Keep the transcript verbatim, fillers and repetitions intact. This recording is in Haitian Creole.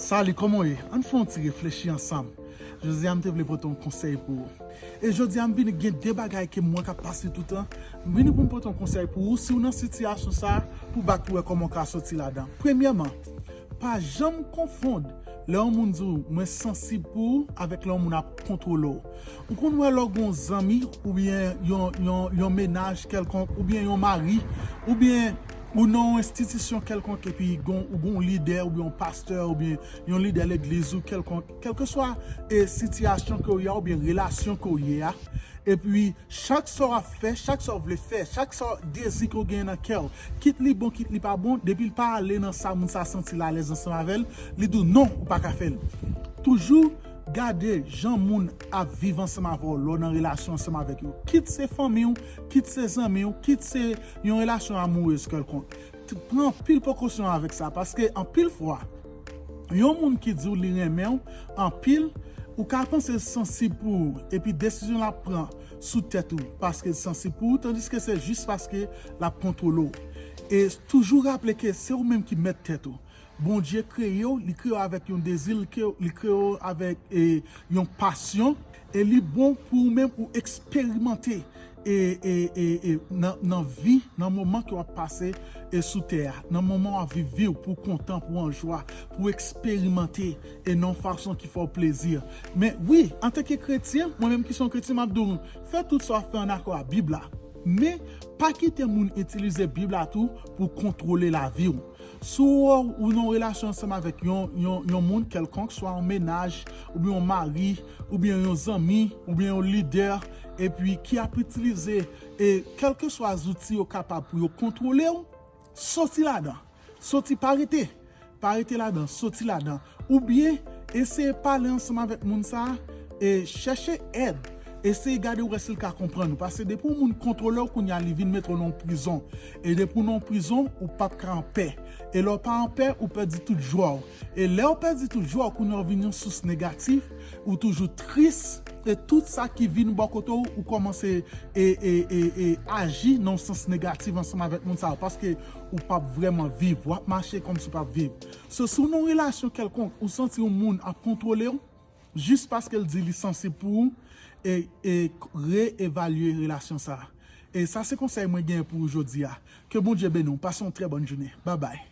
Salut, kòman w ye? Ann fè yon ti reflechi ansanm. Jodi a, m te vle pote yon konsèy pou ou. E jodi a, m vini gen de bagay ke m wè k ap pase toutan. M vini pou m pote yon konsèy pou ou si w nan sitiyasyon sa a, pou w bat pou wè kòman w ka soti ladan. Premyèman, pa janm konfonn lè yon moun di w, "Mwen sansib pou ou," avèk lè yon moun ap kontwole w. Ou konn wè lè w gen yon zanmi, oubyen yon, yon, yon mennaj kèlkonk, oubyen yon mari, oubyen ou nan yon enstitisyon kèlkonk, epi gon, ou gon lidè, oubyen yon pastè, oubyen yon lidè legliz ou kèlkonk, kèlkeswa e sitiyasyon ke w ye a, oubyen relasyon ke w ye a, epi chak sa w ap fè, chak sa w vle fè, chak sa dezi ke w genyen nan kè w, kit li bon, kit li pa bon, depi l pa ale nan sa moun sa santi l alèz ansanm avè l, li di w non, ou pa ka fè l. Toujou gade jan moun ap viv ansanm avè w lè w nan relasyon ansanm avèk yo. Kit se fanmi w, kit se zanmi w, kit se yon relasyon amourèz kèlkonk. T-, pran anpil prekosyon avèk sa, paske anpil fwa, yon moun ki di w li renmen w anpil, ou ka panse l sansib pou ou, epi desizyon l ap pran sou tèt ou, paske l sansib pou ou, tandiske se jis paske l ap kontwole w. E toujou raple ke se ou menm ki mèt tèt ou. Bondye kreye w, li kreye w avèk yon dezi, li kreye, li kreye w avèk, e, yon pasyon, e li bon pou ou menm ou eksperimante e, e, e, e nan, nan vi, nan moman ke w ap pase e sou tè a, nan moman w ap viv vi w, pou w kontan, pou w an jwa, pou w eksperimante e nan yon fason ki fè w plezi. Men wi, antanke kretyen, mwen menm ki se yon kretyen, m ap di w, fè tout sa w ap fè ann akò a Bib la. Men, pa kite moun itilize Bib la tou pou kontwole lavi w. Si w wè w nan yon relasyon ansanm avèk yon, yon, yon moun kèlkonk, swa yon mennaj, oubyen yon mari, oubyen yon zanmi, oubyen yon lidè, epi ki ap itilize e kèlkeswa zouti yo kapab pou yo kontwole w, soti ladan. Soti, pa rete. Pa rete ladan, soti ladan. Oubyen, eseye pale ansanm avèk moun sa a, e chèche èd. Eseye gade wè si l ka konprann ou. Paske depi yon moun kontwole w, kounye a li vin mete w nan yon prizon. E depi w nan yon prizon, ou p ap ka anpè. E lè w pa anpè, ou pèdi tout jwa w. E lè w pèdi tout jwa w, kounye a w vin yon sous negatif, ou toujou tris, e tout sa ki vin bò kote w, ou kòmanse e, e, e, e aji nan yon sans negatif ansanm avèk moun sa yo, paske ou p ap vrèman viv, w ap mache kòmsi w p ap viv. So, si w nan yon relasyon kèlkonk, ou santi yon moun ap kontwole w, jis paske l di li sansib pou ou, e, e reevalye relasyon sa a. E sa se konsèy mwen genyen pou ou jodi a. Ke Bondye beni w. Pase yon trè bòn jounen. Babay.